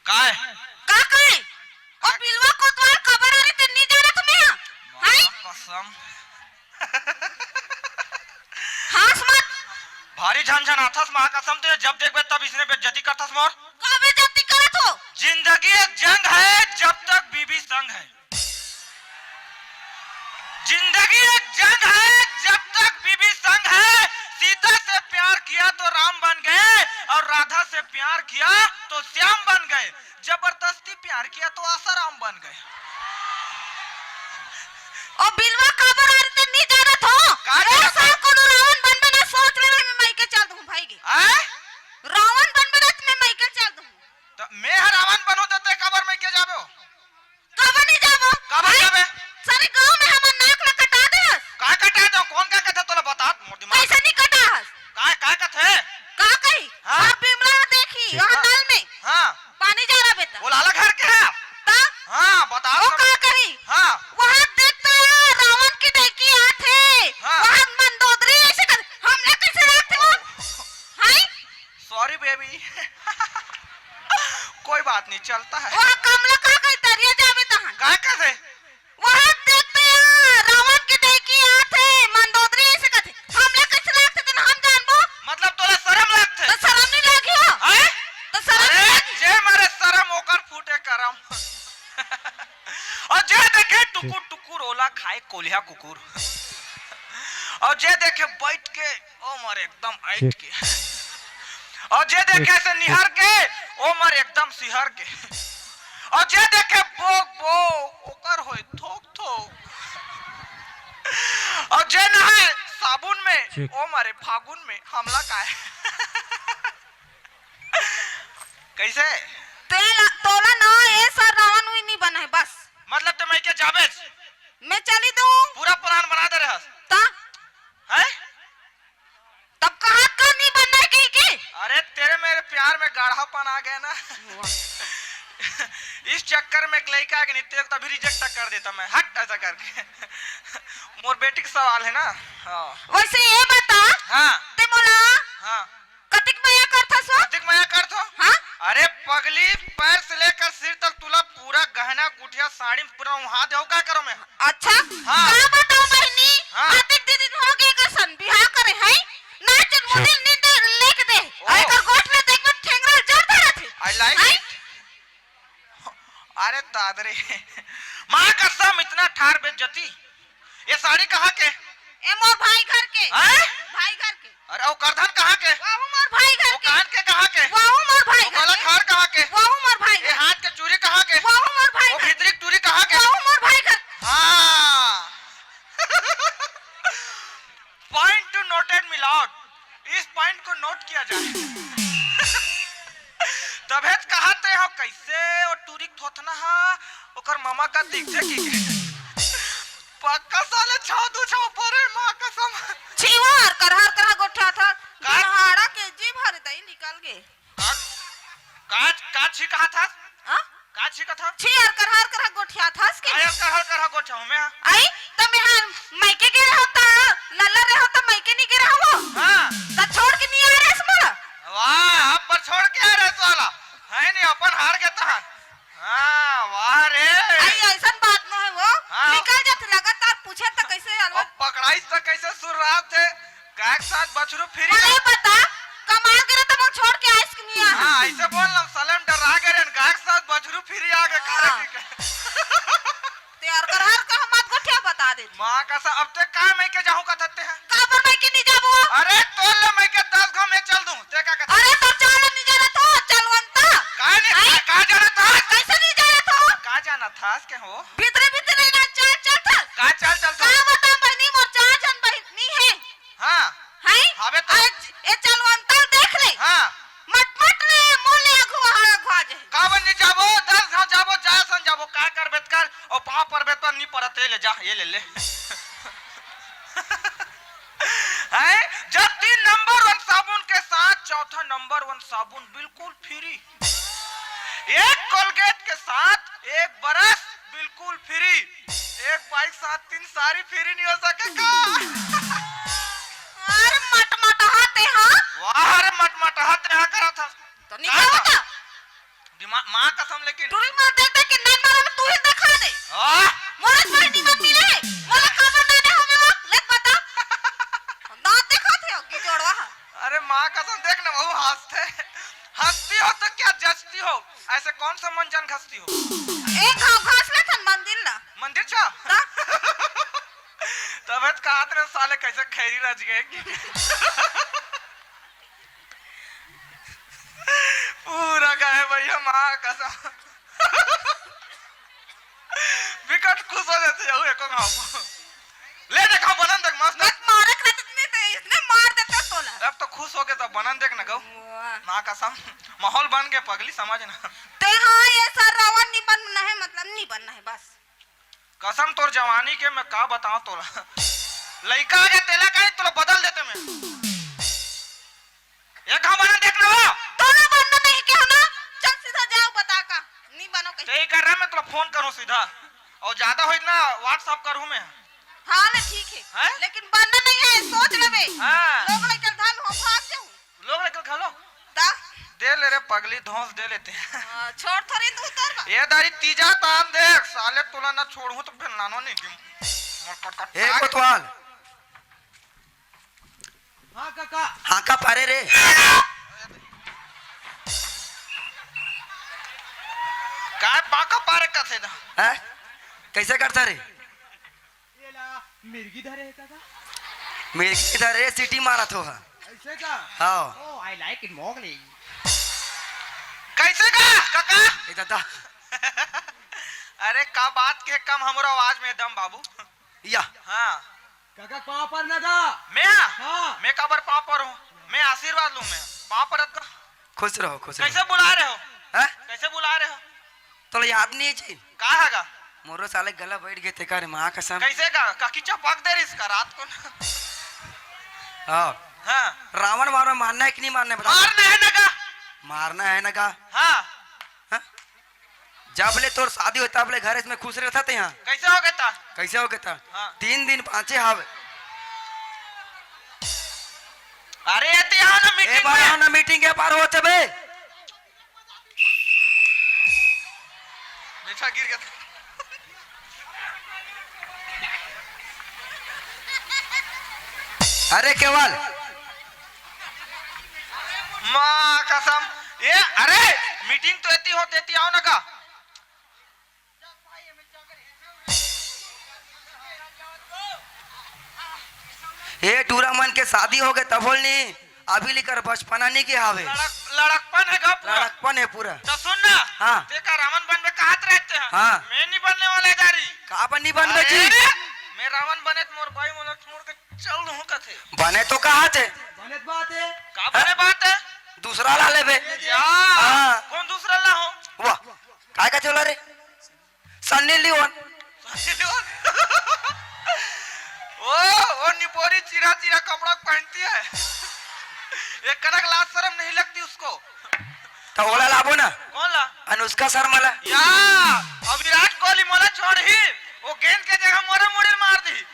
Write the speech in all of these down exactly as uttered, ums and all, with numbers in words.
काय? का काय? ओ बिलवा कोतवाल काबर आ रही ते नहीं जानत मैं? हाय? माँ कसम। हंस मत। भारी झन झन आथस माँ कसम, ते जब देखबे तब इसने बेइज्जती करथस मोर। का बेइज्जती करत हो? जिंदगी एक जंग है, जब तक बीबी संग है। जिंदगी एक जंग है, जब तक बीबी संग है। सीता से प्यार किया तो राम बन गए, और राधा से प्यार किया तो श्याम बन गए। जबरदस्ती प्यार किया तो आसाराम बन गए। ओ बिलवा काबर आ रही ते नहीं जानत हो? का ए जानत हो? साल कोनो रावण बनबे ना सोच रहे, मैं मायके चल दूं भाई के। हैं? रावण बनबे ना तो मैं मायके चल दूं। त मैं ह रावण बनहूं त ते काबर मायके जाबे हो? काबर नहीं जाबो? काबर भाई, जाबे? सारे गांव में हमर नाक ला कटा दे हस। का कटा दे? कौन का कथे तोला बता, मोर दिमाग। कैसे नहीं कटा हस? का, का कथे? का कही? हाँ। और बिमला देखी, ठीक वहाँ है। नल में हाँ। पानी जा रहा बेटा। वो लाला घर के है? ता? हाँ, बता वो दो। का कही? हाँ। वहाँ देख तो यार, रावण की डेकी आथे। हाँ। वहाँ मंदोदरी ऐसे कर, हमला कैसे रखते हो? हाय? Sorry baby। कोई बात नहीं, चलता है। वहाँ कमला का कही तरिया जावे तहन। का कथे? वहाँ देख तो यार, रावण की डेकी आथे, मंदोदरी ऐसे कथे। हमला कैसे रखते तन हम जानबो? मतलब तोला शरम लगथे? तो शरम नहीं लगी हो? हैं? तो शरम अरे, नहीं लगी? जे मारे शरम ओकर फूटे करम। और जे देखे टुकुर टुकुर ओला खाए कोलिया कुकुर। और जे देखे बैठ के ओ मारे एकदम ऐठ के। और जे देखे से निहर के, ओ मारे एकदम सिहर के। और जे देखे बोक बोक, ओकर होए थोक थोक। और जे नहाए साबुन में, ओ मारे फागुन में हमला काहे। कैसे? तेला, तोला ना, ए साल रावण उई नहीं बना है, बस। मतलब तो मैं क्या जाबेच? मैं चली दूं। पूरा plan बना दे रहे हस। ता? हैं? तब कहा का नहीं बनना है कहीं के? अरे तेरे मेरे प्यार में गाढ़ापन आ गया ना। वाह। इस चक्कर में एक लड़का के नित्य को तभी reject कर देता मैं, हट ऐसा करके। मोर बेटी का सवाल है ना। हाँ। वैसे ये बता, हाँ। ते मोला हाँ। कतिक मया करथस हो? कतिक मया करथो? हाँ? अरे पगली, पैर से लेकर सिर तक तुला पूरा गहना गुठिया साड़ी में पूरा उहा देहूं, का करो मैं? अच्छा? हाँ। का बताओ बहिनी? हाँ। अतिक दीदी हो गए का सन बिहाव करे है? ना जन्मदिन नींद लेके दे। ओ। आई कर गोठ में देख में ठेंगरा जोर धरा थे। I like हैं? It। अरे दादरे। माँ कसम, इतना ठार बेइज्जती। ये साड़ी कहाँ के? ए मोर भाई घर के। हैं? भाई घर के। अरे वो करधन कहाँ के? वहू मोर भाई घर वो के। कान के कहाँ के? वहू मोर भाई वो घर गला के। खार कहाँ के? वहू मोर भाई ये घर। हाथ के चूड़ी कहाँ के? वहू मोर भाई वो घर। भीतरी की टूरी कहाँ के? वहू मोर भाई घर। हाँ। Point to noted मिलावट। इस point को note किया जाए। तभे त कहा ते हो, कैसे वो टूरी के थोथना हा, ओकर मामा का दिखथे की। पक्का साले छाव दू छाव परे, माँ कसम। छीवार करहार करहा गोठा था, का? दिनहाड़ा के जी भर दई निकल गे। का, का, का छी कहा था? हाँ? का छी कहा था? छी हर करहा हर करहा गोठिया था के? आय हर करहा हर करहा गोठिया हूँ मैं। आई, तो मैं हर मायके गे रहो ता, लल्ला रहो तो मायके नहीं गे रहो। हाँ। तो छोड़ के नहीं आ रहे मोला। वाह, आप पर छोड़ के आ रहे साला। है नहीं, अपन हार गए तहां। हाँ, वाह रे। आई, ऐसन बात न है वो। हाँ। निकल जाते लगातार पूछे तो कैसे अलवा? अब पकड़ाई तो कैसे सुर्रात है? गाय के साथ बछरू फिरी। अरे बता, कमाल करे तो वो छोड़ के आइस के नहीं आ। हाँ, ऐसे बोल ना, साले में डरा गए रे, गाय के साथ बछरू फिरी आ गए, हाँ। करे की। ते हर करहा हर करहा मत गोठिया बता दे। माँ का सा, अब ते काय मायके जाहूं का थत्ते हैं? काबर मायके नहीं जाबो? अरे तोर ले मायके दस घाव में चल दूं, ते का कहता? अरे तो चल नहीं जाना तो, चलवंता। का नहीं, आई? का, का जाना था? कैसे नहीं जाना तो? का जाना था, के हो? भीतरे भीतरे ना चल, चल था। का चल, चल तो? का बता बहनी, मोर चार जन बहनी है। हाँ। हैं? हवे तो। आज ए चलवंता देख ले। हाँ। मट मट रे, मोले अगुआ हर अगुआ जे। काबर नहीं जाबो, दस घाव जाबो, जाय सन जाबो, का करबे त कर, और पाँव परबे त नहीं परत, ये ले जा, ये ले ले। हैं? जब तीन number one साबुन के साथ चौथा number one साबुन बिल्कुल free। एक Colgate के साथ एक brush बिल्कुल free। एक bike साथ तीन साड़ी free नहीं हो सके का? अरे मटमटहा ते, हाँ? वाह रे मटमटहा ते, हाँ करा था। तो नहीं का क्या होता? दिमाग, माँ कसम, लेकिन टुरी मार देख देख के नैन मारा में तू ही देखा दे। आह! मोला कोई निमन मिले है, मोला काबर नैने हवे वो, ले बता। दांत देखा थे, की जोड़वा है। अरे माँ कसम, देख ना, वो हंसते। हंसती हो तो क्या जचती हो? ऐसे कौन सा मन जान घसती हो? एक घाव घास ले थन मंदिर ला। मंदिर छा? ता? तबे तो कहा थे साले कैसे खैरी रच गए कि पूरा गए भैया, माँ कसम। बिकट खुश हो जाते जाऊ एको घाव। ले देखा बनन देख मस्त। मत मारे के रहते नहीं तो इसने मार देते तोला। अब तो खुश हो गए तो बनन देख ना गऊ। वाह। माँ कसम, माहौल बन गए पगली, समझ ना। ते हाँ, ये सर रावण नहीं बनना है, मतलब नहीं बनना है बस। कसम तोर जवानी के, मैं का बताऊं तोला। लइका आ गया तेला का, तोला बदल देते मैं। एक घाव बनन देख ना हो। तोला बनना नहीं के हो ना, चल सीधा जाओ बता का। नहीं बनो कहीं। ते ही कर रहा, मैं तोला फोन करूं सीधा। और ज्यादा होई ना, WhatsApp करूं मैं। हाँ ना, ठीक है। हैं? लेकिन बनना नहीं है, सोच लेबे। हाँ। लोग लेकर धन हो भाग जाऊं। लोग लेकर खा लो। दा। दे ले रे पगली, धौंस दे लेते हैं। हाँ, छोड़ थोड़ी तू तोर बा। ये दारी तीजा तान देख, साले तोला ना छोड़ू तो फिर नानो नहीं दूं। मोर कटकट ए ताक। कोतवाल। हाँ काका। हाँ का पारे रे। काय बाका पारे कथे ना। हैं? कैसे करता रे? ये ला, मिर्गी धरे है काका। मिर्गी धरे, सीटी मारत हो हा। ऐसे का? हाँ। Oh, I like it, Mowgli. कैसे का, काका? ए दादा। अरे, का बात के कम हमरो आवाज में दम, बाबू। या। हाँ। काका, पाँव पर ना दा। मैं? हाँ। मैं काबर पाँव पर हूँ? मैं आशीर्वाद लूँ मैं। पाँव पर का? खुश रहो, खुश रहो। कैसे बुला रहे हो? हैं? कैसे बुला रहे हो? तोला याद नहीं है जी? का हैगा? मोरो साले गला बैठ गए थे का रे, माँ कसम। कैसे का? काकी चपक दे रही इसका रात को ना। हाँ। हाँ। रावण वावण मारना है कि नहीं मारना है, बता। मारना है ना का? मारना है ना का? हाँ। हाँ? जब ले तोर शादी होता, तब ले घर में खुश रहता थे यहाँ। कैसे हो गया था? कैसे हो गया था? हाँ। तीन दिन पाँचे हावे। अरे, ये तो यहाँ ना ए मीटिंग बार में। यहाँ ना मीटिंग के बार होते बे। मीठा गिर गया था। अरे केवल, माँ कसम, ये अरे मीटिंग तो एती हो, तेती आओ ना का। ए टूरा मन के शादी हो गए तब बोल नी, अभी लेकर बचपना नहीं के हावे। लड़क, लड़कपन है गा पूरा। लड़कपन है पूरा। तो सुन ना, हाँ। देखा रावण बनबे कहत रहते हैं। हाँ। मैं नहीं बनने वाला है दारी। का बन नहीं बनबे अरे, जी? मैं रावण बने तो मोर भाई मोला छोड़ के चल दूँ कथे। बने तो कहा थे। बने तो बात है। का बने बात है? दूसरा ला लेबे। या, हाँ। कौन दूसरा ला हो? वाह, काय का चला रे? सन्नी लियोन। सन्नी लियोन? ओ, वो निपोरी चिरा चिरा कपड़ा पहनती है। एक कनक लाज शर्म नहीं लगती उसको। तो ओला लाबो ना। कौन ला? अनुष्का शर्मा ला। या, अब विराट कोहली मोला छोड़ ही, वो गेंद के जगह मोरे मुड़ी मार दी।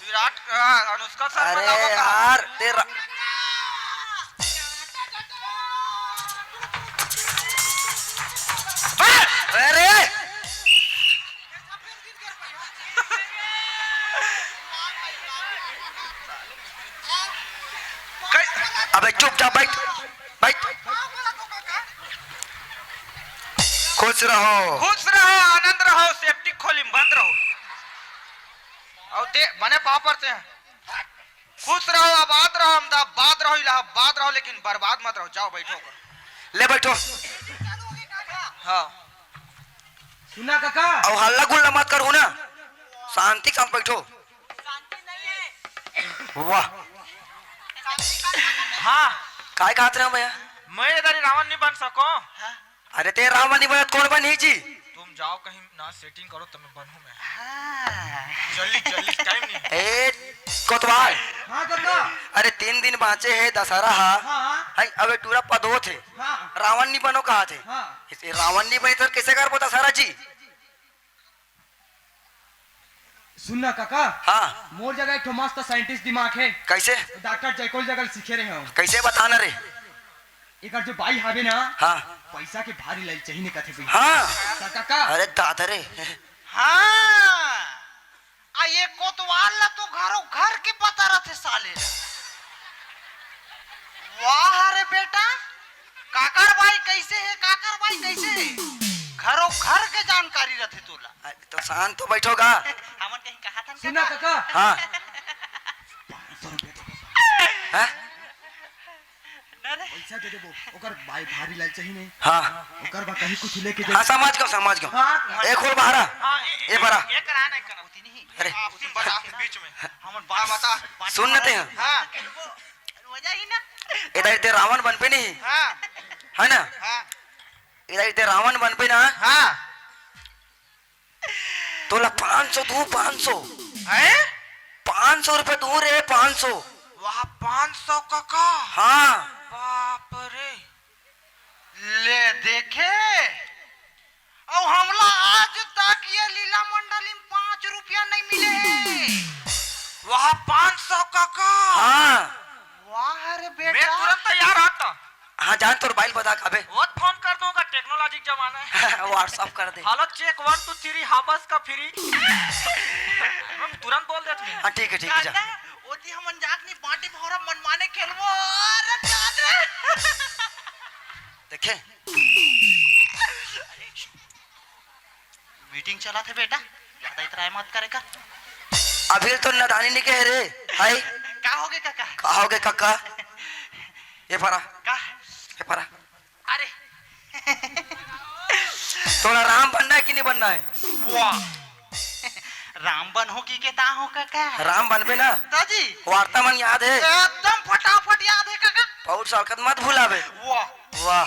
विराट, आ, अनुष्का शर्मा अरे लाबो का? यार, तेरा अरे! कै-, अबे चुपचाप बैठ, बैठ। खुश रहो। खुश रहो, आनंद रहो, सेफ्टी खोली में बंद रहो। और ते बने पाँव पर ते। खुश रहो, आबाद रहो, अहमदाबाद रहो, इलाहाबाद रहो, लेकिन बर्बाद मत रहो। जाओ, बैठो। ले बैठो। हाँ। सुना काका? और हल्ला गुल्ला मत करो ना, शांति के साथ बैठो। वाह। हाँ। काय कहत रहे हो भैया? मैं इधर ही रावण नहीं बन सको। अरे ते रावण नहीं बनत, कौन बनही जी? तुम जाओ कहीं ना, सेटिंग करो, तब मैं बनूं मैं। हाँ। जल्दी, जल्दी, टाइम नहीं है। ए, कोतवाल। हाँ काका। अरे तीन दिन बाँचे हे दशहरा हा। हाँ, हाँ। है, अबे टूरा पदोत हे। हाँ। रावण नहीं बनो कहा थे। हाँ। इसे रावण नहीं बने तो कैसे करबो दशहरा जी? सुन ना काका। हाँ। मोर जगह एक ठो मस्त साइंटिस्ट दिमाग है। कैसे? डॉक्टर जयकोल जगह सीखे रहे हो। कैसे बताना रे? एकर जो बाई हावे ना, हाँ। पैसा के भारी लालची ने कथे भई। हाँ। त काका। अरे दादा रे। हाँ। आ ये कोतवाल ला तो घरो घर के पता रथे साले ला। वाह रे बेटा, काकर बाई कैसे हे, काकर बाई कैसे हे, घरो घर के जानकारी रथे तोला। अरे तो शांत तो बैठोगा। हमन कहीं कहा था सुना काका। हाँ। पाँच सौ रुपया दे दे। हाँ? ना रे। पैसा दे देबो, ओकर बाई भारी लालची नहीं। हाँ। ओकर बा कहीं कुछ लेके दे। हाँ, समझ गयो, समझ गयो। हाँ। ए खोल बाहरा। हाँ, ए, ए बरा। ए करा ना, करा होती नहीं। अरे। आप तुम बता, बीच में। हमन बा-, बता, बता। सुन न ते हैं। हाँ। वजह ही ना। इधर ते रावण बनबे नहीं। हाँ। है ना? हाँ। इधर ते रावण बनबे ना। हाँ। तोला पाँच सौ दू, पाँच सौ। हैं? पाँच सौ रुपया दू रे, पाँच सौ। वाह, पाँच सौ काका। हाँ। बाप रे। ले देखे। अउ हमला आज तक ये लीला मंडली में पाँच रुपया नहीं मिले हे। वाह, पाँच सौ काका। हाँ। वाह रे बेटा। मैं तुरंत तैयार आता। हाँ, जान तोर बाई ल बता काबे। वो फोन कर दूंगा, technology का जमाना है। WhatsApp कर दे। Hello, check one, two, three, हाँ बस का free। हम तुरंत बोल देते हैं। हाँ, ठीक है, ठीक है, जा। दादा, ओती हमन जात नहीं, बांटी भौरा मनमाने खेलबो। अरे दादा। देखे? Meeting चलत हे बेटा, ज्यादा इतराय मत करे का। अभी तो नदानी नहीं कहे रे, हाय। का होगे काका? का होगे काका? ये फरा। का? ये फरा। अरे। तोला राम बनना है कि नहीं बनना है? वाह। राम बन हो कि के ता हो काका? राम बनबे ना? दाजी। वार्ता मन याद है? एकदम फटाफट याद है काका। पौर साल कत मत भुलाबे। वाह। वाह।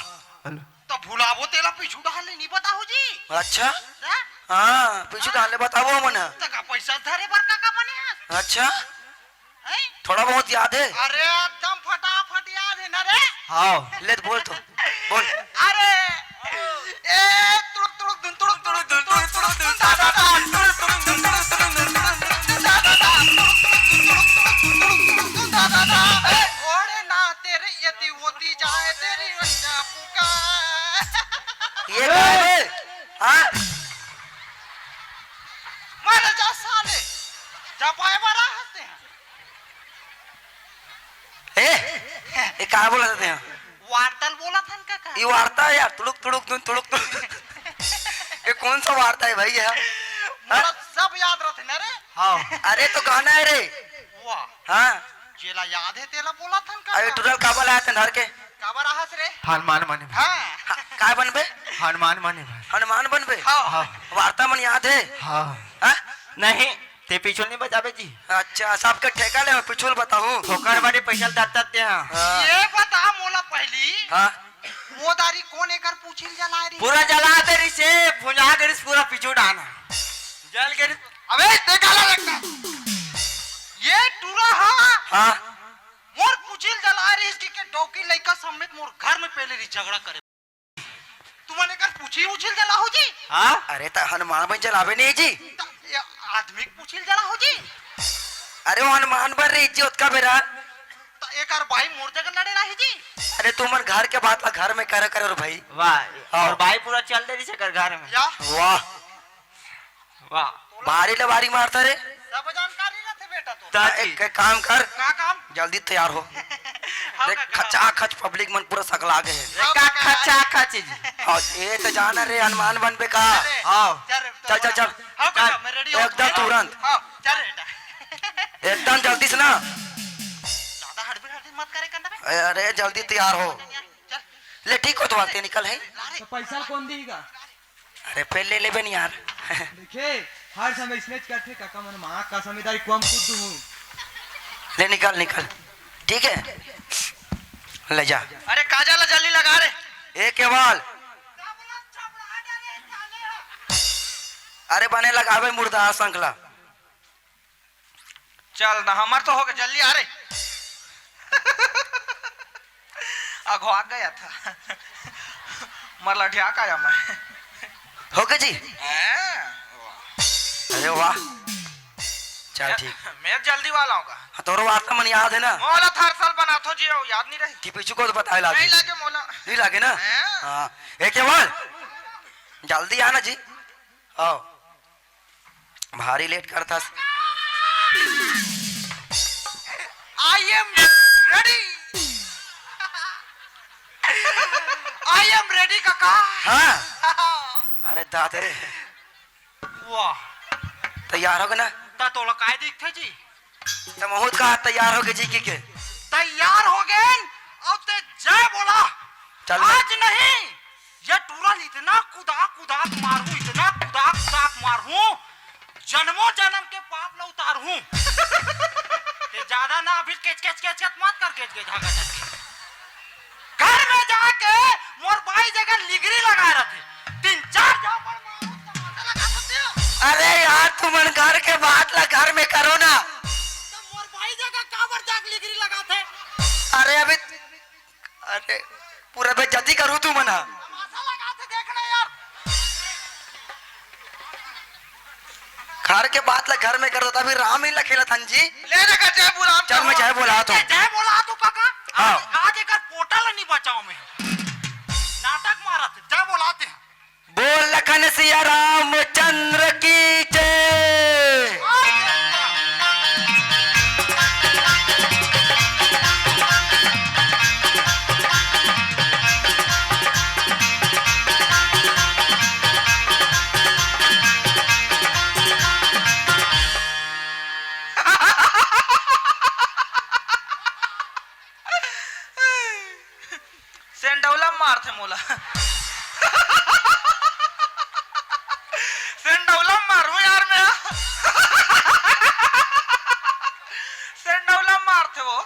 त भुलाबो तेला पीछू डहान ले नी बताहू जी। अच्छा? हाँ? हाँ, पीछू डहान ले बताबो हमन ह। त का पैसा धरे बर का का बने हस? अच्छा? हैं? थोड़ा बहुत याद है? अरे एकदम फटाफट याद है ना रे। हाँ, ले त बोल तो। बोल। अरे ए तुड़ुक तुड़ुक धुन तुड़ुक तुड़ुक धुन तुड़ुक तुड़ुक धुन दा दा दा तुड़ुक तुड़ुक धुन तुड़ुक तुड़ुक धुन तुड़ुक तुड़ुक धुन दा दा दा तुड़ुक तुड़ुक धुन तुड़ुक तुड़ुक धुन दा दा दा। ए, ओड़े ना तेरे यदि ओती जाए तेरी रंगा पुकार। ये का है? हाँ? मर जा साले, जपाए बड़ा हंसते हैं। ए, ये का बोला था तें? वार्ता ल बोला था ना काका। ये वार्ता है यार, तुड़ुक तुड़ुक धुन तुड़ुक तुड़ुक। ये कौन सा वार्ता है भाई ये? हाँ? मोला सब याद रहते ना रे। हाँ। अरे तो गाना है रे। वाह। हाँ। जेला याद है तेला बोला था ना अरे काका। टुरल काबर लाया था धर के? काबर आहस रे? हनुमान बने भाई। हाँ। हाँ, काय बनबे? हनुमान बने भाई। हनुमान बनबे? हाँ। हाँ। वार्ता मन याद है? हाँ। हाँ? नहीं, ते पिछुल नहीं बजाबे जी। अच्छा, सबके ठेका ले पिछुल बताहूँ। ओकर बारे पैसा दत्तत दे हाँ। हाँ। ये बता मोला पहली। हाँ। वो दारी कोन एकर पूछिल जलाए रही? पूरा जला दे रही से, भुंजा दे रही से, पूरा पिछू डाना। जल के अबे देखा ला लगता। ये टूरा हा। हाँ। मोर पूछिल जलाए रही इसकी के डौकी लइका समेत मोर घर में पहले रही झगड़ा करे। तुमन एकर पूछी उछिल जलाहू जी? हाँ? अरे त हनुमान बन जलाबे नहीं जी। त ये आदमी के पूछिल जलाहू जी? अरे वो हनुमान बन रही जी ओतका बेरा। त एकर बाई मोर जगह लड़े रही जी? अरे तुमन घर के बात ला घर में करे करे रे भाई। वाह, हाँ। और बाई पूरा चल दे रही से कर घर में। या? वाह। वाह। भारी ले भारी मारता रे। सब जानकारी रहते बेटा तो। दादी। एक, एक काम कर। का काम? जल्दी तैयार हो। हाँ, देख, का काम? खचा खच पब्लिक मन पूरा सकला गे हे। हाँ, का का खचा खच जी? हाँ, ये तो जाना रे, हनुमान बनबे का? अरे, हाँ। चल रे, चल, चल, चल। हाँ, चल। काका, मैं ready हूँ। एकदम तुरंत। हाँ, चल बेटा। एकदम जल्दी से ना। ज्यादा हड़बड़ी हड़बड़ी मत करे करना बे। अरे, जल्दी तैयार हो। चल। ले, ठीक हो तो आते निकल है। अरे। तो पैसा कौन देगा? अरे, फेर ले लेबे नहीं यार। देखे, हर समय इसने करथे, काका मन माँ का समझदारी को हम खुद दूँ। ले निकल, निकल। ठीक है? ले जा। अरे, काजा ला जल्दी लगा रे। ए केवल। अरे, बने लगाबे मुर्दा संखला। चल ना, हमर तो होगे, जल्दी आ रे। अघवा गया था। मर लठिया का आया मैं। होगे जी? हैं? अरे वाह। चल ठीक। मैं जल्दी वाला हूँ का। हाँ, तोरो वार्ता मन याद है ना? मोला हर साल बना बात हो जी, याद नहीं रही। कि पीछू को तो बताए लागे। नहीं लागे मोला। नहीं लागे ना? हैं? हाँ। ए, केवल, जल्दी आना जी। आओ। भारी लेट करता। I am ready। I am ready, काका। हाँ। अरे दादे। वाह। तैयार होगे ना? त तोला काय दिखथे जी? त महूँ त कहा तैयार होगे जी कहिके। तैयार होगेन, अउ ते जय बोला। चल ना। आज नहीं, ये टूरा ल इतना कुदा कुदा के मारहूँ, इतना कुदा कुदा के मारहूँ, जन्मों जन्म के पाप ल उतारहूँ। ते ज्यादा ना अभी केच केच केच केच मत कर, केच केच, हाँ, केच केच। घर में जाके मोर बाई जगह लिगरी लगाए रथे। तीन चार झापड़ मारो, तमाशा लगात होते हो। अरे यार, तुमन घर के बात ला घर में करो ना। तो मोर बाई जगह काबर जाके लिगरी लगात हे? अरे अभी, अरे पूरा बेइज्जती करू तुमन हा। तमाशा लगात हे, देखना यार। घर के बात ला घर में कर देता, अभी राम ही ला खेलत हन जी। ले रे का जय बोला, चल, मैं जय बोला तो। जय बोला तो काका। हाँ। आज, आज एकर पोटा ला नहीं बचाओ मैं। नाटक मारत, जय बोलाते हैं। बोल लखन सिया रामचंद्र की जय। सेंडौला मारथे मोला। सेंडौला मारू यार मैं। सेंडौला मारथे वो।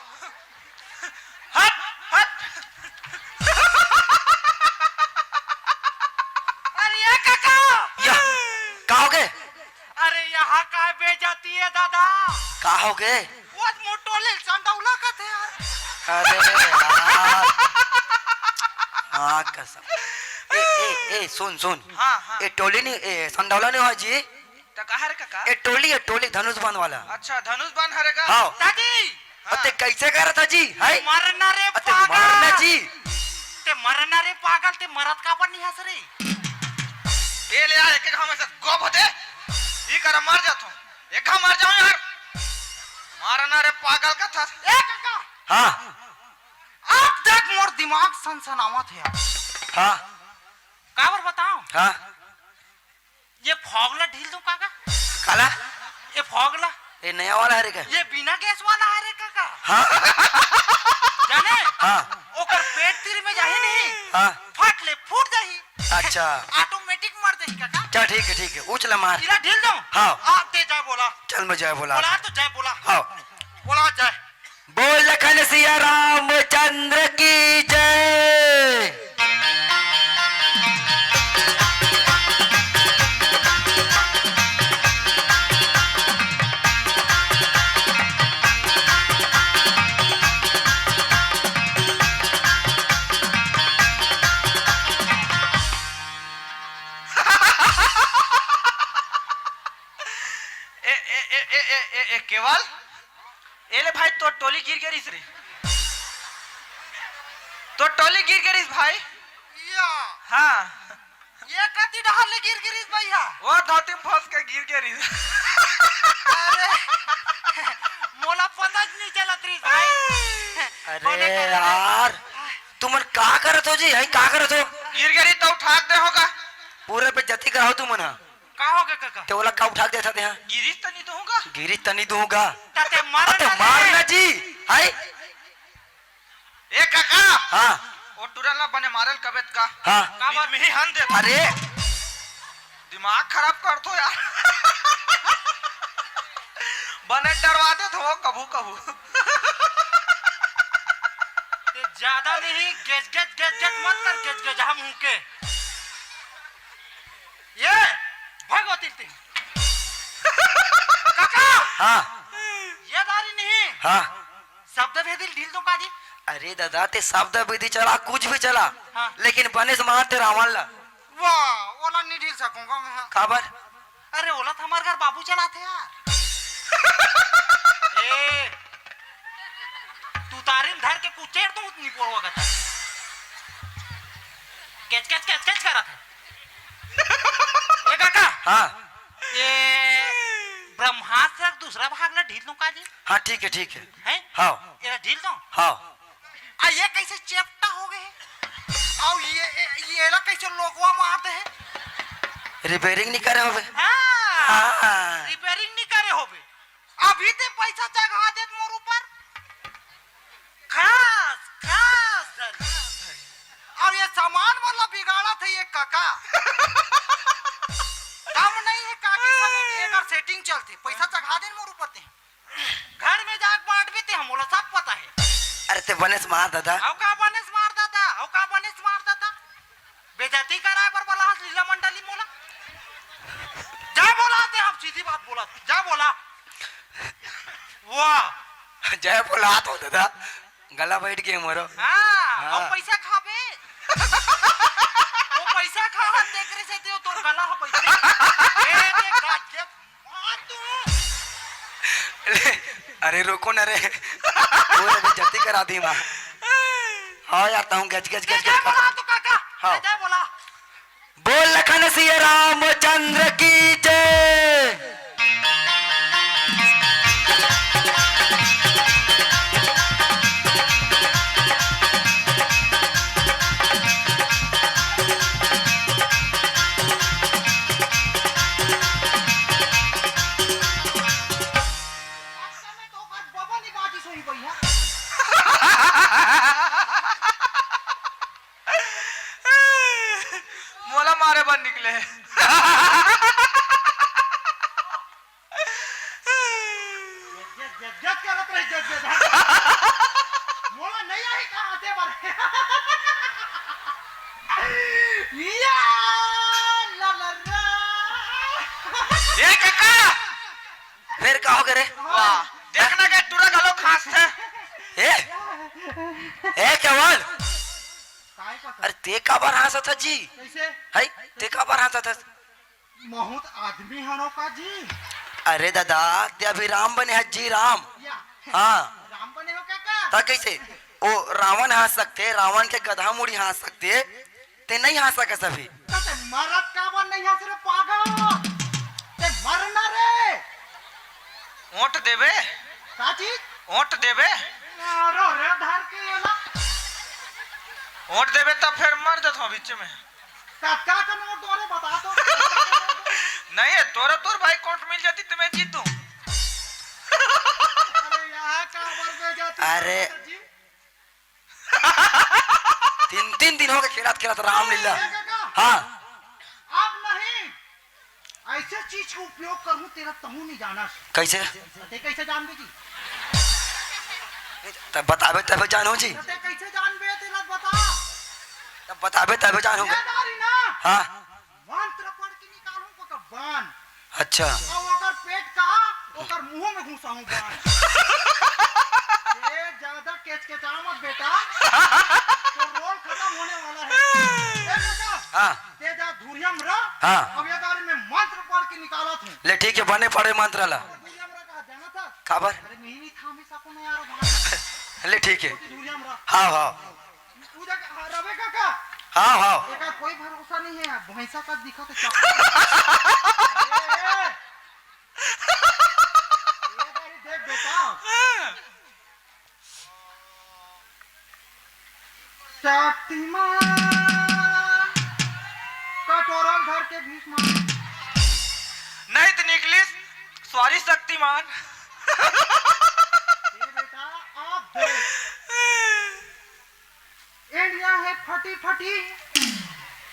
हट, हट। अरे ये काका। या, का होगे? अरे यहाँ का बेइज्जती है दादा? का होगे? वो मोटोले संडौला कथे यार। अरे यार। हाँ, कसम। ए, ए, ए, सुन, सुन। हाँ, हाँ। ए टोली नहीं, ए संडौला नहीं हुआ जी। त कहा रे काका? ए टोली, ए टोली धनुष बाण वाला। अच्छा, धनुष बाण हरे का? हाँ। दादी! अते कैसे करत हे जी, है? मरना रे अते पागल। मरना जी। ते मरना रे पागल, ते मरत काबर नहीं हस रे? ए ले यार, एक एक हमें से गोब होते। ई कर मर जात हूँ। एक हम मर जाऊँ यार। मरना रे पागल कथा। ए काका। हाँ। अब देख मोर दिमाग सनसनावत हे यार। हाँ। काबर बताओ? हाँ। ये fog ला ढील दूं काका? काला? ये fog ला। ये नया वाला हरे का? ये बिना गैस वाला हरे काका। हाँ। जाने? हाँ। ओकर पेट तीर में जाही नहीं। हाँ। फट ले फूट जाही। अच्छा। Automatic मर जाही काका। चल ठीक है, ठीक है, उछला मार। इला ढील दूं? हाँ। आप दे जय बोला। चल मैं जय बोला। बोला तो जय बोला। हाँ। बोला जय। बोल लखन सिया रामचंद्र की जय। ए, ए, ए, केवल? ए ले भाई, तोर टोली गिर गे रिहिस रे। तोर टोली गिर गे रिहिस भाई। या। हाँ। ये कति डहर ले गिर गे रिहिस भैया? वो धोती में फंस के गिर गे रिहिस। अरे, मोला पता च नहीं चलत रिहिस भाई। अरे बने कर यार, तुमन का करत हो जी? यही का करत हो? गिर गे रिहिस त उठा के दे होगा। पूरा बेइज्जती कराओ तुमन हा। का होगे काका? ते ओला का उठा के देथा तेहा? गिरिस त नहीं दूंगा। गिरिस त नहीं दूंगा। त ते मार अते ना मार रे। ना जी। हाय। ए काका। हाँ। ओ टुरा ला बने मारल कबेत का। हाँ। का बात? बीच में ही हन दे। अरे। दिमाग खराब कर दो यार। बने डरवा दे तो कभू कभू। ते ज्यादा नहीं गेज गेज गेज गेज मत कर, गेज गेज हम हूं के। ये भगवती ते। काका! हाँ। ये दारी नहीं। हाँ। शब्द भेदी ल ढील दो का जी? अरे दादा, ते शब्द भेदी चला, कुछ भी चला, हाँ। लेकिन बने से मार ते रावण ला। वाह, ओला नहीं ढील सकूंगा मैं। काबर? अरे, ओला तो हमारे घर बाबू चलाते यार। ए, तू तारिम धर के कुचेर दूं निपोरवा का। कैच, कैच, कैच, कैच करत हे। ए काका, हाँ। ये ब्रह्मास्त्र के दूसरा भाग ला ढील दूं का जी? हाँ, ठीक है, ठीक है। हैं? हाँ। ये ढील दूं? हाँ। आ, ये कैसे चेपटा हो गए? आओ, ये, ये, ये ला कैसे लोगवा मार दे है? रिपेयरिंग नहीं करे होबे। हाँ। हाँ। रिपेयरिंग नहीं करे होबे। अभी ते पैसा चघा देत मोर ऊपर। खास, खास धन। अब ये सामान वाला बिगाड़ा था ये काका। कम नहीं है काकी सब, एकर सेटिंग चलती। पैसा चघा देन मोर ऊपर ते। घर में जाके बांट भी ते, हम बोला सब पता है। अरे ते बने से मार दादा। अउ का बने से मार दादा? अउ का बने से मार दादा? बेइज्जती कराए बर बोला हस लीला मंडली मोला। जा बोला ते, हम सीधी बात बोला, जा बोला। वाह। जय बोला तो दादा, गला बैठ गए मोरो। हाँ, हाँ। अब पैसा खाबे। वो पैसा खा, देख रहे से ते तोर गला हो पैसा। ए, देख, गाज के मार तू। ले, अरे रुको ना रे। वो रे बेइज्जती करा दी माँ। हाँ यार, ताहूँ गज, गज, गज, जय गज बोला कर। तू काका। हाँ। जय बोला। बोल लखन सिया रामचंद्र की जय। मोला मारे बर निकले। जज, जज, जज करत रही, जज, जज। मोला नहीं आई कहाँ से बर। या, ला, ला, ला। ए काका, फिर का हो गे रे? वाह, देखना के टूरा घलो खांस थे। ए, ए केवल, काय का? अरे ते काबर हाँसत हस जी? कैसे? है, ते काबर हाँसत हस? महूँ त आदमी हरव का जी? अरे दादा, ते अभी राम बने हस जी, राम। या। हाँ। राम बने हो काका? त कैसे? ओ रावण हाँस सकथे, रावण के गधा मुड़ी हाँस सकथे, ते नहीं हाँस सकस अभी। त ते मरत काबर नहीं हस रे पागल? ते मर ना रे। ओट देबे? का चीज? ओट देबे? मारो रे धर के ये ला। ओट देबे तब फिर मर जथों बीच में। कतका कन ओट दो रे, बता तो। नहीं है, तोरा तोर भाई कोट मिल जाती त मैं जीतूं। अरे यहाँ का बर में जाती अरे। जी? तीन, तीन दिन हो गे खेलत खेलत रामलीला। ए काका। हाँ। अब नहीं, ऐसे चीज के उपयोग करहूँ तेला तहूँ नहीं जानस। कैसे? ते कैसे जानबे जी? तब बताबे तबे जानहूँ जी। ते कैसे जानबे तेला बता। तब बताबे तबे जानहूँ। ये दारी ना। हाँ। मंत्र पढ़ के निकालूं ओकर बान। अच्छा। और ओकर पेट का, ओकर मुंह में घुसाऊं बान। ये ज्यादा केचकेचा मत बेटा, तो रोल खत्म होने वाला है। ए बेटा, हाँ। ते जा धुरिया में रह। हाँ। अब ये दारी में मंत्र पढ़ के निकालत हूँ। ले ठीक है, बने पढ़े मंत्र ला। धुरिया में रह कहा जाना था। काबर? अरे नहीं, नहीं था, हमेशा को नहीं आ रहा। ले ठीक है। धुरिया में रह। हाँ, हाँ। पूजा का, हाँ, रवे काका। हाँ, हाँ। एका कोई भरोसा नहीं है, भैंसा का दिखा तो चक्कर। ए, ए। ये बारी देख बेटा। शक्तिमान। कटोरल धर के भीष्म। नहीं तो निकलिस, सॉरी शक्तिमान। ए बेटा, आप देख। एंडिया है फटी फटी,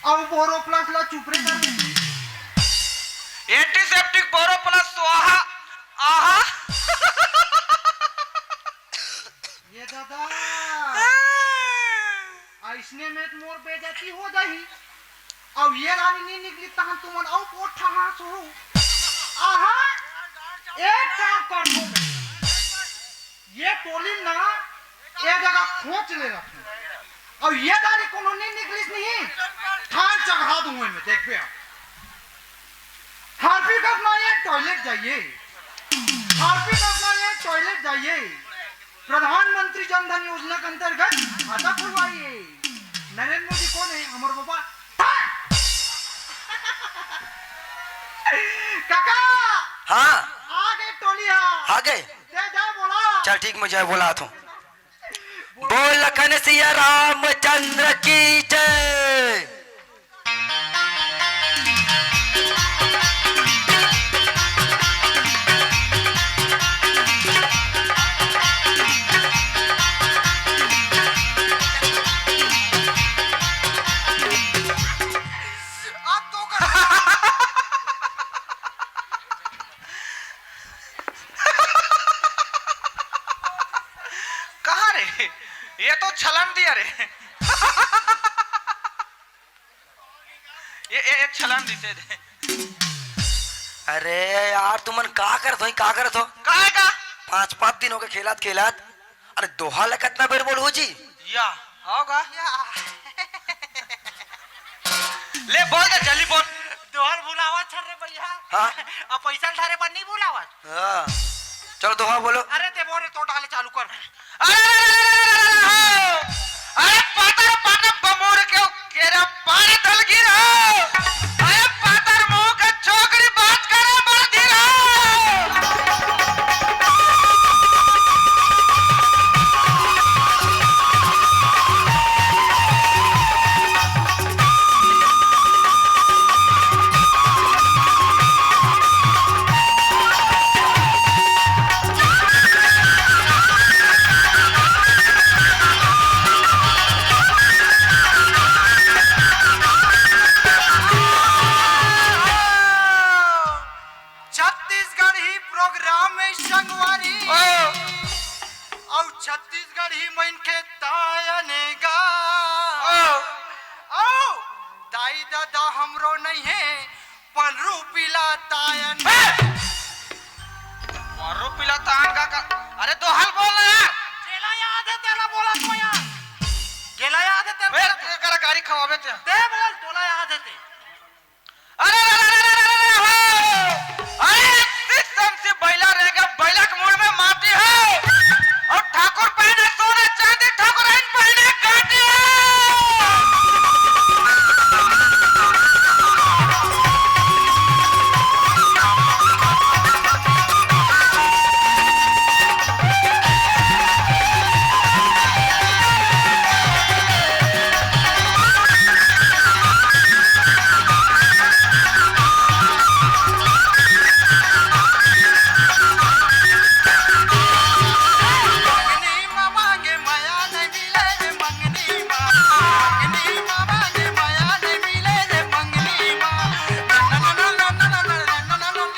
अउ बोरो प्लस ला चुपरे कर देती। एंटीसेप्टिक बोरो प्लस स्वाहा, आहा। ये दादा, ऐसने में तो मोर बेइज्जती हो जाही। अब ये रानी नहीं निकली, तहन तुमन अउ पोठा हाँसहू। आहा, एक काम कर दो। ये टोली ना, ये जगह खोच ले रखी। अब ये दारी कोनो नहीं निकलिस नहीं, थान चढ़ा दूंगा मैं, देख पे आप। हार्पिक अपना ये टॉयलेट जाइए, हार्पिक अपना ये टॉयलेट जाइए। प्रधानमंत्री जन धन योजना के अंतर्गत खाता खुलवाई हे। नरेंद्र मोदी कोन हे? हमर बाबा। काका, हाँ। आ गे टोली हा। आ गे? जय जय बोला। चल ठीक, मैं जय बोलात हूँ। बोल लखन सिया रामचंद्र की जय। कहाँ रे? ये तो छलांग दिया रे। ये, ये, ये छलांग दिसे दे। अरे यार, तुमन का करत हो, का करत हो? काहे का? पाँच, पाँच दिन हो गे खेलत, खेलत। अरे, दोहा ला कतना बेर बोलहू जी? या, होगा। ले, बोल दे, जल्दी बोल। दोहा ल बुलावत हन रे भैया। हाँ। अब पैसा ल धरे बर नहीं बुलावत। हाँ। चलो, दोहा बोलो। अरे, ते बोल रे, तो डाले चालू कर। अरे, अरे, अरे, अरे, अरे, अरे, अरे, अरे, अरे, अरे, पातर, पातर बमोर के केरा पार दलगी रहो। अरे पातर मुंह के छोकरी बात करे मर दी रहो। छत्तीसगढ़ी प्रोग्राम में संगवारी। ओ। अउ छत्तीसगढ़ी मन के तायन गा। ओ। अउ दाई ददा हमरो नहीं है, पनरू पीला तायन। ए! पनरू पीला तायन का, का? अरे दोहा ल बोल ना यार। जेला याद है तेला बोला तो यार। जेला याद है तेला। ए, तेला। तेकरा गारी खवावे ते। ते बोल, तोला याद है ते। अरे, अरे, अरे, हो। अरे, सिस्टम से बैला रहेगा, बैला के मुड़ में माटी हो। और ठाकुर पहने सोना चांदी, ठाकुराइन पहने कांटी हो।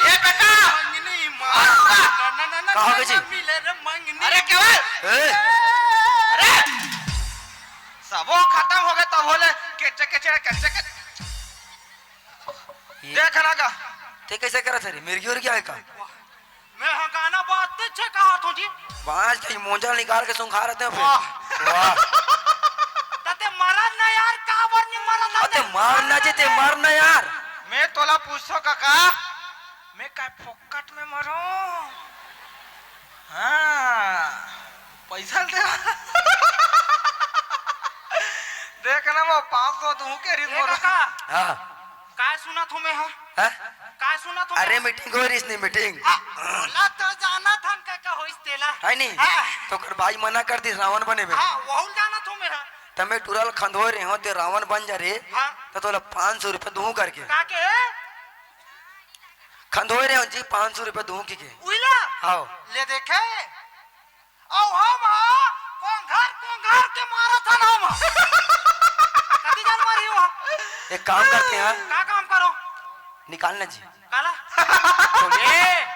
ए बेटा! का हो गए जी? अरे केवल! ए! अरे! सबो खतम हो गए तब होले केचे केचे केचे केचे। ये देख ना का। ते कैसे करत हे रे? मिर्गी उर्गी आए का? मैं ह गाना बाजते छे कहा थो जी। बाज के मोजा निकाल के सुंघा रहते हो फिर। वाह। वाह। त ते मरन ना यार, काबर नहीं मरन? अते मर ना जी, ते मर ना यार। मैं तोला पूछो काका, मैं काय फोकट में मरो? हाँ, पैसा दे। देख ना वो पाँच सौ दूँ के रिस ए मोर। काका। हाँ। काय सुनत हूँ मैं, हाँ? हाँ? काय सुनत हूँ अरे मैं? मीटिंग हो रही इसने मीटिंग। आ, बोला तो जाना था का, का होइस तेला। है नहीं? हाँ। तो कर भाई मना कर दी रावण बने में। हाँ, वहुल जाना था मैं, हाँ। तमे टुरल खंधोए रहे हो ते रावण बन जा रे। हाँ। तो तोला पाँच सौ रुपये दूँ करके। का के? खंधोए रहे हो जी, पाँच सौ रुपये दूँ की के। उइला? हाँ। ले देखे। अउ हम हा कोंघर कोंघर के मारत हन हम। कति जन मारी हो? एक काम करते हैं। का काम करो? निकालना जी। काला? ए,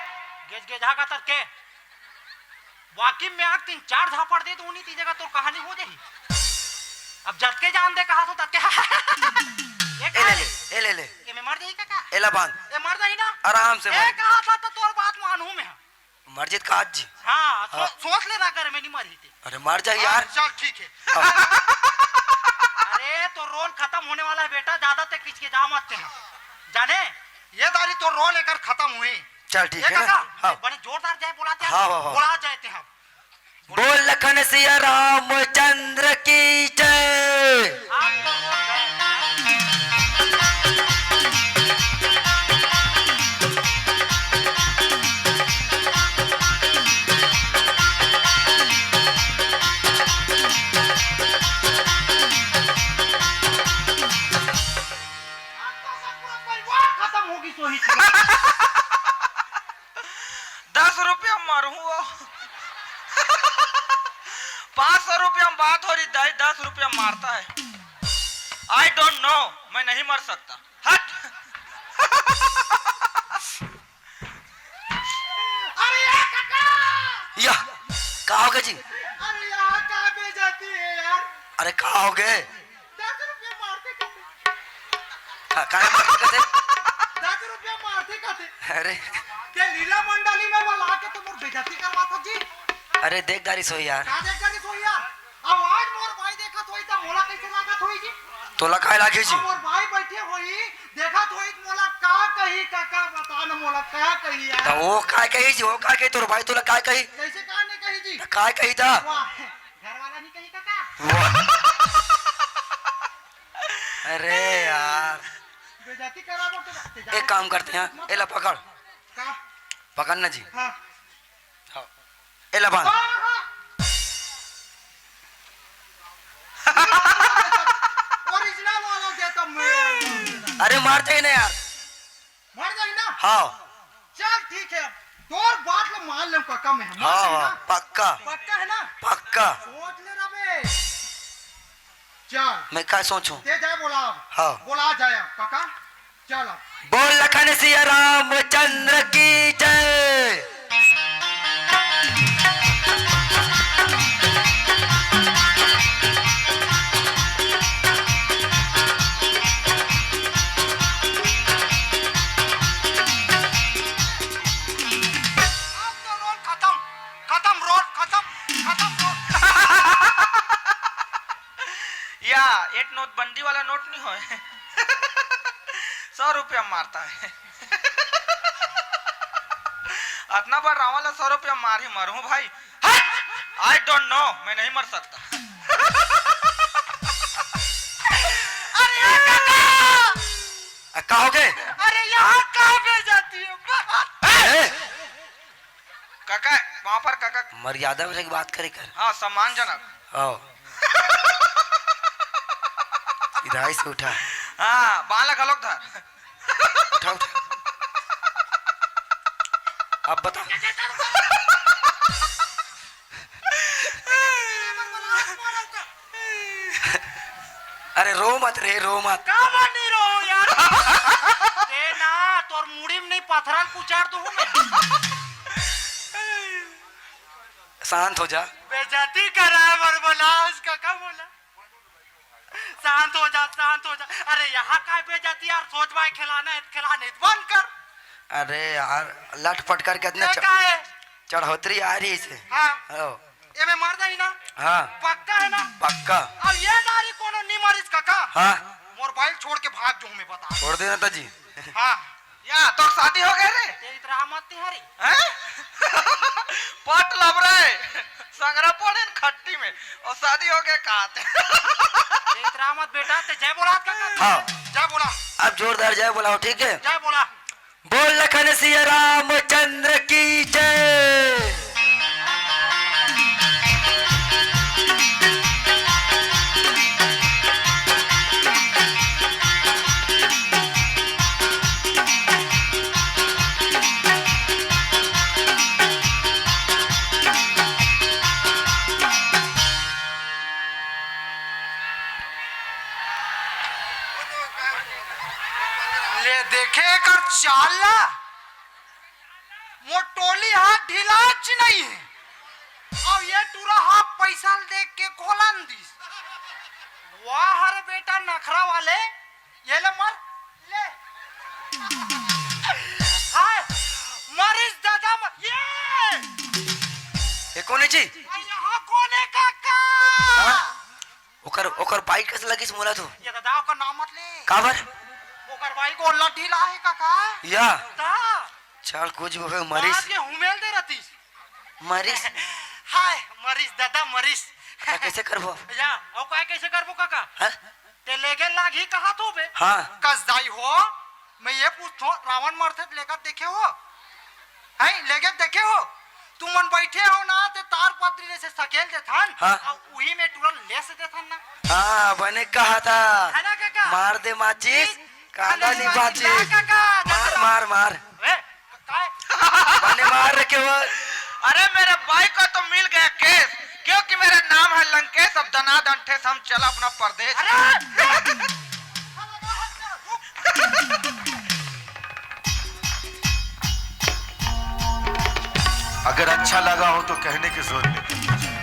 गेज गेजा का तर के। वाकिम में आग तीन चार झापड़ दे तो उन्हीं तीन जगह तोर कहानी हो जाही। अब जतके जान दे कहा तो ततके। ये ए कहा ले ले, ए ले ले। ये मैं मर जाही का, का? एला बांध। ये मर जाही ना? आराम से ए बांध। कहा था तो तोर बात मानू मैं। मर जीत का आज जी। हाँ, सो-, हाँ। सोच ले रहा कर, मैं नहीं मरी थी। अरे मर जा हाँ, यार। चल ठीक है। हाँ। अरे तो रोन खत्म होने वाला है बेटा, ज्यादा ते किचके जा मत ते। जाने? ये दारी तो रोन एकर खत्म हुई। चल ठीक ये है ना? काका, हाँ। बड़ी जोरदार जाए बोला ते हाँ, हाँ, हाँ। बोला जाए ते हम। बोल लखन सिया रामचंद्र की जय। आज तो सब पूरा परिवार खत्म होगी सोही। दस रुपया मारू वो। पाँच सौ रुपया में बात हो रही दाई, दस रुपया मारता है। I don't know, मैं नहीं मर सकता। हट। अरे यार काका। या, का हो गया जी? अरे यार, का बेइज्जती है यार? अरे का हो गए? दस रुपया मारते कहते। का, का मारते कहते? दस रुपया मारते कहते। अरे। ते लीला मंडली में बुला के तुम बेइज्जती करवा था जी। अरे देख दारी सोई यार। का देख दारी सोई यार? अब आज मोर भाई देखत होई त मोला कैसे लागत होई जी? तोला काय लागे जी? अब मोर भाई बैठे होई, देखत होई त मोला का कही, काका बता न मोला का कही यार? त वो काय कही जी? वो काय कही तोर भाई तोला काय कही? कैसे का नहीं कही जी? त काय कही था? वाह, घर वाला नहीं कही काका? वाह। अरे यार। बेइज्जती करा दो तो एक काम करते हैं, एला पकड़। का? पकड़ ना जी। हाँ। हाँ। एला बांध। ओरिजिनल वाला दे तो मैं। अरे मारते ही नहीं यार। मार जाई ना? हाँ। चल ठीक है, तोर बात ला मान लेम काका मैं। हाँ, हाँ, पक्का। पक्का है ना? पक्का। सोच ले रबे। चल। मैं का सोचूं? ते जाए बोला अब। हाँ। बोला जाए अब, काका। चल अब। बोल लखन सिया रामचंद्र की जय। अब तो रोल खत्म, खत्म रोल, खत्म, खत्म रोल। या, एक नोटबंदी वाला नोट नहीं होय। सौ रुपया मारता है। अतना बड़ रावण ला सौ रुपया मार ही मारू भाई। हट! I don't know, मैं नहीं मर सकता। अरे यार काका! आ, का हो गए? अरे यहाँ कहाँ बेइज्जती है? ए! काका, वहाँ पर काका। मर्यादा में रह के बात करे कर। हाँ, सम्मानजनक। आओ। इधर से उठा। हाँ, बाला घलोक धर। उठा, उठा। अब बता। अरे रो मत रे, रो मत। का बात नहीं रो यार? ते ना, तोर मुड़ी में नहीं पथरा ल कुचार दूं मैं। शांत हो जा। बेइज्जती कराए बर बोला, उसका का बोला? शांत हो जा, शांत हो जा। अरे यहाँ का बेइज्जती यार, सोच भाई खिलाना है, खिलाने बंद कर। अरे यार, लटपट करके इतने ये चढ़-, का है? चढ़ोतरी आ रही से। हाँ। हो। एमे मर जाही ना? हाँ। पक्का है ना? पक्का। अब ये दारी कोनो नी मरिस काका। हाँ। मोर बाइक छोड़ के भाग जाऊं मैं, बता। छोड़ देना था जी। हाँ। या, तोर शादी हो गए रे? ते इतरा मत तिहारी। हैं? पट लब रे। संगरा पड़े न खट्टी में। और शादी हो गए कहा ते? ते इतरा मत बेटा, ते जय बोला काका। हाँ। जय बोला। अब जोरदार जय बोलाओ, ठीक है? जय बोला। बोल लखन सिया रामचंद्र की जय। ले देखे एकर चाल ला। मोर टोली हा ढिलाच नहीं है। अब ये टूरा हा पैसा देख के खोलन दिस। वाह रे बेटा नखरा वाले, ये ले मर, ले। हाय, मरिस दादा मर, ये। ये कौन है जी? आ, यहाँ कौन है काका? हाँ? ओकर, ओकर बाइक कस लगिस मोला तो? ये दादा, ओकर नाम मत ले। काबर? ओकर बाइक ओला ढीला है, काका। या। ता। चल, कुछ भी हो, मरीस। आज के हुमेल दे रहतीस। मरीस। हाय, मरिस दादा, मरिस। का, कैसे करबो? या, अउ काय कैसे करबो काका? हाँ? ते लेगे लागही कहा तो बे? हाँ। कस जाई हो? मैं ये पूछथो, रावण मरथे त लेगत देखे हो? हैं, लेगत देखे हो? तुमन बैठे हो ना, ते तार पत्री ले से सकेल देथन, हाँ। अउ उही में टूरा ले से देथन ना। हाँ, बने कहा था। है ना काका? मार दे माचिस, कांदा नहीं बाचिस। काका, मार, मार, मार। ए, काय? बने मार रे केवल। अरे मेरे भाई को तो मिल गया केस, क्योंकि मेरा नाम है लंकेश। अब दनादन ठेस, हम चला अपना परदेश। अरे! अगर अच्छा लगा हो तो कहने की जरूरत नहीं।